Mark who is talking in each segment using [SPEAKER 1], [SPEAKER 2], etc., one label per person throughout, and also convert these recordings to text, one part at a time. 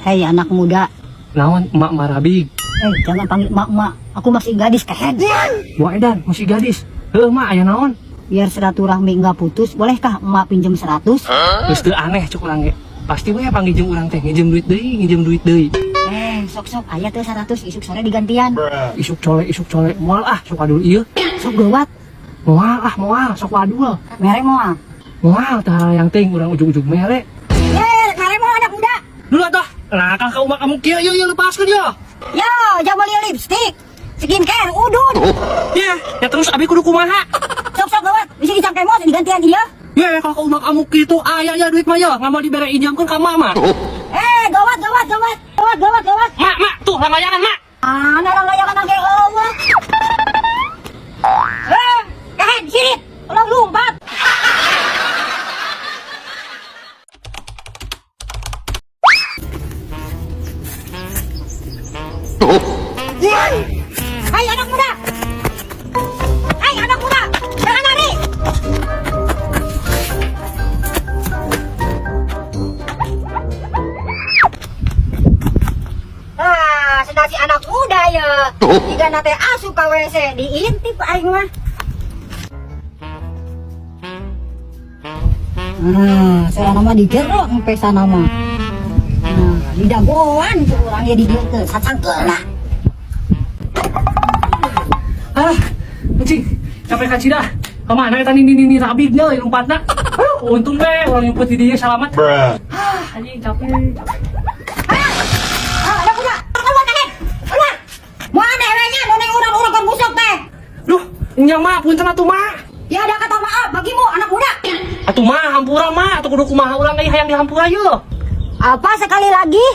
[SPEAKER 1] Hei anak muda.
[SPEAKER 2] Naon emak marabig?
[SPEAKER 1] Eh, jangan panggil emak-emak. Aku masih gadis, kehed.
[SPEAKER 2] Wah edan, masih gadis. Heuh mak aya naon?
[SPEAKER 1] Biar silaturahmi nggak putus, bolehkah emak pinjam 100?
[SPEAKER 2] Geus teu aneh cuk urang ge. Pasti we panggil jeung urang teh ngijem duit deui, ngijem duit deui.
[SPEAKER 1] Eh, sok-sok aya tuh 100 isuk sore digantian.
[SPEAKER 2] Isuk cole, isuk cole. Moal ah, sok wadul ieu.
[SPEAKER 1] Sok gawat,
[SPEAKER 2] Moal ah, moal, sok wadul.
[SPEAKER 1] mere moal.
[SPEAKER 2] Moal tah yang ting urang ujug-ujug mere.
[SPEAKER 1] Eh, mere moal anak muda.
[SPEAKER 2] Dulu atuh. Lah kah ka umak kamu kieu ieu ieu lepaskeun yo.
[SPEAKER 1] Yo, jangan beli lipstick. Skincare, udun.
[SPEAKER 2] Ya, ya terus abi kudu kumaha?
[SPEAKER 1] Sok-sok gawat, bisa dicangkemos digantian iya.
[SPEAKER 2] Ya, kalau ka umak kamu kitu aya ya duit mah ya, nggak mau dibere injamkeun ka mama.
[SPEAKER 1] Eh, gawat, gawat, gawat. Gawat, gawat, gawat.
[SPEAKER 2] Mak, mak, tuh langlayangan, mak.
[SPEAKER 1] Ah, narang layangan nangke Allah. Eh, kehed, sirit. Ulang lompat. Hai anak muda. Hai anak muda, jangan lari. Ah, sudah si anak muda ya. Jika nate asup ka WC diintip aing mah. Nah, saya nama di jero sampai sana mah. Nah, di dagoan ku urang ya di dieu teh sacangkeulna.
[SPEAKER 2] Ah, anjing, capek kacida. Kemana eta nini nini rabignya lompatna? Aduh, untung we urang nyumput di dieu selamat. Ah, anjing capek.
[SPEAKER 1] Ah, anak muda, keluar kehed. Keluar. Mana ewenya nu neng urang-urang keur busuk teh.
[SPEAKER 2] Duh, nya mak punten atuh mak.
[SPEAKER 1] Tiada kata maaf bagimu anak muda.
[SPEAKER 2] Atuh mak hampura mak, atuh kudu kumaha urang euy hayang dihampura ye.
[SPEAKER 1] Apa sekali lagi?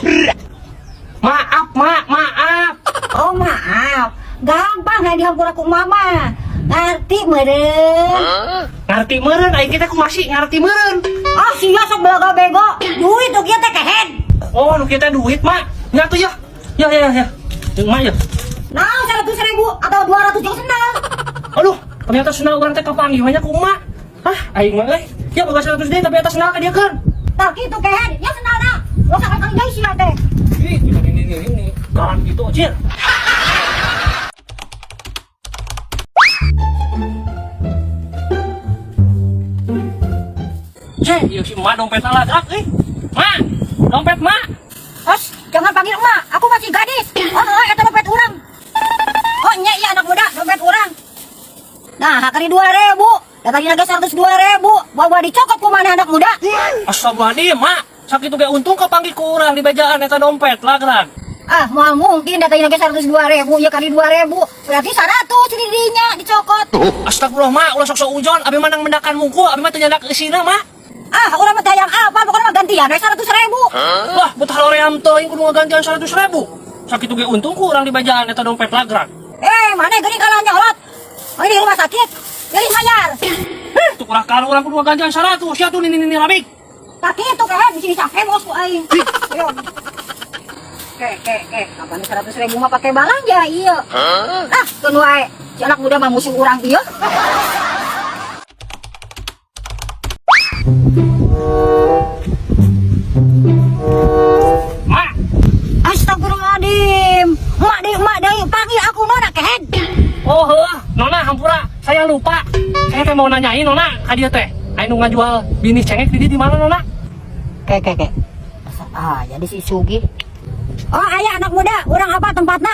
[SPEAKER 2] Maaf mak, maaf.
[SPEAKER 1] Oh maaf, gampang yang dihampura ku mama. Ngerti meureun?
[SPEAKER 2] Ngarti meureun aing kita ku masih ngarti meureun.
[SPEAKER 1] Ah sia sok belaga bego. Duit tuh kieu teh kehed.
[SPEAKER 2] Oh, nu kita duit mak. Nya tuh ya. Ya ya ya. Jeung mak ya.
[SPEAKER 1] Nah, 100 ribu atau 200 jeung sendal.
[SPEAKER 2] Aduh, ternyata sendal urang teh kapanggih banyak ku emak. Hah, aing mah euy. Ya boga 100 deui tapi atas sendal ka dieu keun.
[SPEAKER 1] Tah kitu kehed, ya sendal na. Lo sakali kali deui sia teh.
[SPEAKER 2] Ih, ini ini ini ini. Garan gitu, Cir. Cek, ieu si emak dompetna lagak euy. Mak, dompet mak.
[SPEAKER 1] Os, jangan panggil emak, aku masih gadis. Oh, oh, eta dompet urang. Oh, nya iya anak muda, dompet urang. Nah, hakari 2 ribu. Da tadi lagi 102 ribu. Bawa dicokot ku mana anak muda?
[SPEAKER 2] Astagfirullahaladzim, mak. Sakitu ge untung kapanggih ku urang di bejaan eta dompet lagrak.
[SPEAKER 1] Ah, moal mungkin da tadi lagi 102 ribu, ya kali 2 ribu. Berarti 100 didinya dicokot.
[SPEAKER 2] Astagfirullah, mak, ulah sok sok ujon, abi mah nang mendakan mungku, abi mah teu nyandak eusina, mak.
[SPEAKER 1] Ah, urang mah teu hayang apa, pokoknya mah gantian we 100 ribu.
[SPEAKER 2] Wah, betah loream teuing kudu ngagantian 100 ribu. Sakitu ge untung ku urang di bejaan eta dompet lagrak.
[SPEAKER 1] Eh, mana geuning kalau nyolot? Oh, ini rumah sakit. Geuning bayar.
[SPEAKER 2] Heh, tuh kurang kalau urang kudu ngagantian 100, sia tuh nini nini rabik.
[SPEAKER 1] Tak kitu kehed di sini cakemos ku aing. Ayo. Ke, ke, ke, kapan 100 ribu mah pakai balanja iya. Ah, keun wae. Si anak muda mah musuh urang ieu.
[SPEAKER 2] Mak,
[SPEAKER 1] Astagfirullahaladzim. Emak deui, panggil aku nona kehed.
[SPEAKER 2] Oh heuh, Nona hampura, saya lupa. Saya teh mau nanyain Nona ka dieu teh. Aya nu ngajual binih cengek di dieu di mana Nona?
[SPEAKER 1] Ke, ke, ke. Ah, jadi si Sugi. Oh, aya anak muda, urang apa tempatna?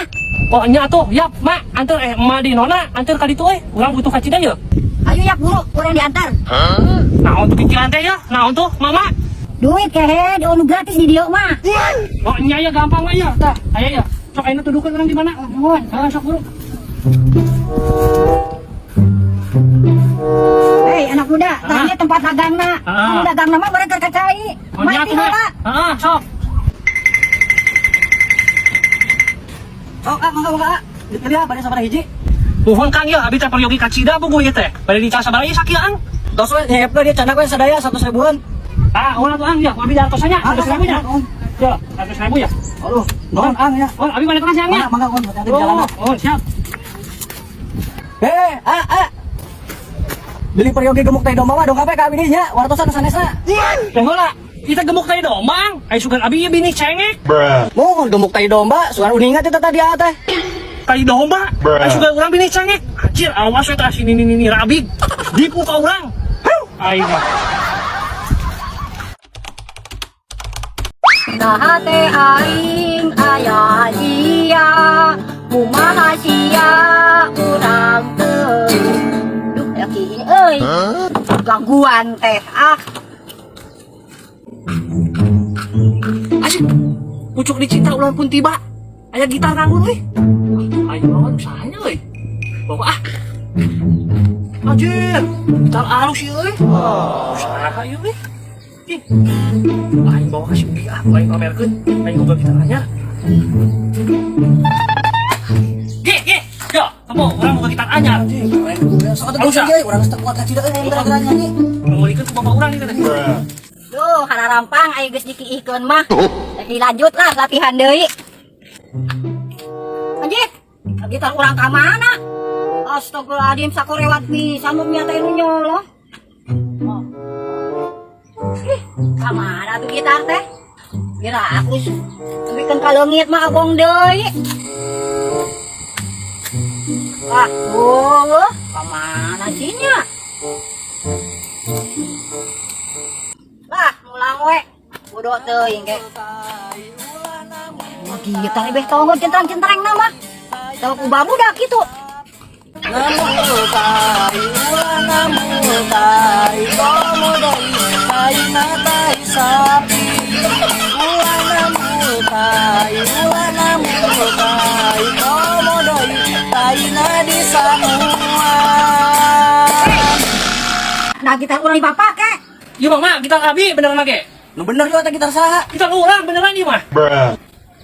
[SPEAKER 2] Oh nya tuh, yap, mak, anter emak di Nona, anter ka ditu euy. Urang butuh kacida ye.
[SPEAKER 1] Ayo ya buru, urang diantar.
[SPEAKER 2] Naon tuh pikiran teh ya? Naon tuh, mama?
[SPEAKER 1] Duit kehed, oh nu gratis di dieu mah.
[SPEAKER 2] Oh nya ya gampang mah ya. Tah, aya ya. Sok ayeuna tuduhkeun urang di mana?
[SPEAKER 1] Nuhun.
[SPEAKER 2] Ah, sok buru.
[SPEAKER 1] Hei anak muda, tanya tempat dagangna.
[SPEAKER 2] Ah.
[SPEAKER 1] Nu dagangna mah mereka kacai.
[SPEAKER 2] Oh nya
[SPEAKER 1] Mati
[SPEAKER 2] tuh, mak.
[SPEAKER 1] heula.
[SPEAKER 2] Heeh, sok.
[SPEAKER 3] Oh, ah, mangga mangga. Ah. Dipilih ah, bade sabaraha hiji.
[SPEAKER 2] Nuhun Kang ya, abi teh peryogi kacida buku ieu teh. Bade dical sabaraha ieu sakieu Ang?
[SPEAKER 3] Tos we nyepna dia candak we sadaya 100 ribuan.
[SPEAKER 2] Ah, ulah tuh Ang ya, ku abi diartosannya 100 ribu ya.
[SPEAKER 3] Oh,
[SPEAKER 2] Ya, 100 ribu ya.
[SPEAKER 3] Aduh, nuhun ang ya.
[SPEAKER 2] Oh, abi balik terus ya, Ang ya.
[SPEAKER 3] Mangga mangga on, hati-hati di jalan.
[SPEAKER 2] Oh, oh, siap.
[SPEAKER 3] Eh, ah, ah. Beli peryogi gemuk teh domba mah dongkap ka abi nya, wartosan sanesna.
[SPEAKER 2] Teh heula. Kita gemuk tai domba. Ai sugan abi ieu bini cengek.
[SPEAKER 3] Mohon gemuk tai domba, suara uningat eta tadi ah teh.
[SPEAKER 2] Tai domba.
[SPEAKER 4] Bruh.
[SPEAKER 2] Ai sugan urang bini cengek. Anjir, awas we tah si nini nini rabig. Dipu ka urang. Huh, aing mah.
[SPEAKER 1] Nah teh aing aya sia, kumaha sia urang teu. Duh, laki ini euy. Gangguan teh ah.
[SPEAKER 2] Asik. Pucuk dicinta ulang pun tiba. Aya gitar nganggur euy. Aing lawan usahanya euy. Bawa ah. Anjir, gitar alus ieu euy. Usaha ieu euy. Ih. Aing bawa ka si Ugi ah, aing pamerkeun. Aing boga gitar anyar. Ge, ge. Yo, kamu urang boga gitar anyar.
[SPEAKER 3] Sok atuh geus urang geus teu kuat kacida euy gara-gara nyanyi.
[SPEAKER 2] Meulikeun ku bapak urang ieu teh.
[SPEAKER 1] Duh, rampang aing geus dikiihkeun mah. Dilanjut lah latihan deui. Anjir, gitar urang ka mana? Astagfirullahaladzim, sakorewat pisan nu nya teh nu nyolong. Oh. Ih, ka mana tuh gitar teh? Kira aku bikeun ka leungit mah abong deui. Ah, oh, ka mana sih nya? Lah, mulang we. Bodoh teuing ge. Wah, gitar beh tonggo centang-centang nama. Tahu ku babudak kitu.
[SPEAKER 3] Namun tai ulah namun tai komo deui tai na tai sapi. Ulah namun tai ulah namun tai komo deui tai na di samuan.
[SPEAKER 1] Nah, gitar urang dipapake.
[SPEAKER 2] Ieu mah mah gitar abi beneran ge.
[SPEAKER 3] Nu bener yo teh gitar saha?
[SPEAKER 2] Gitar urang beneran ieu mah.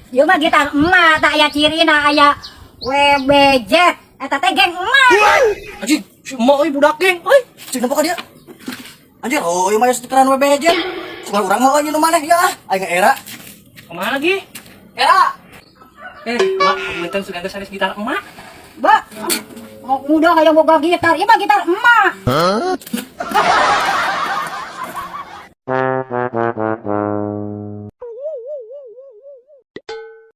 [SPEAKER 1] Ieu mah gitar emak, tak aya cirina aya WBZ. Eta teh geng emak.
[SPEAKER 2] Anjing, si emak euy budak geng euy.
[SPEAKER 3] Cik nempo ka dia. Anjir, oh ieu mah stikeran WBJ. Suka urang heueuh nu maneh ya ah. Aing era.
[SPEAKER 2] Kemana lagi?
[SPEAKER 3] Era.
[SPEAKER 2] Eh, mak, punten sugan teh sanes gitar emak.
[SPEAKER 1] Ba, mau muda hayang boga gitar, ieu mah gitar emak.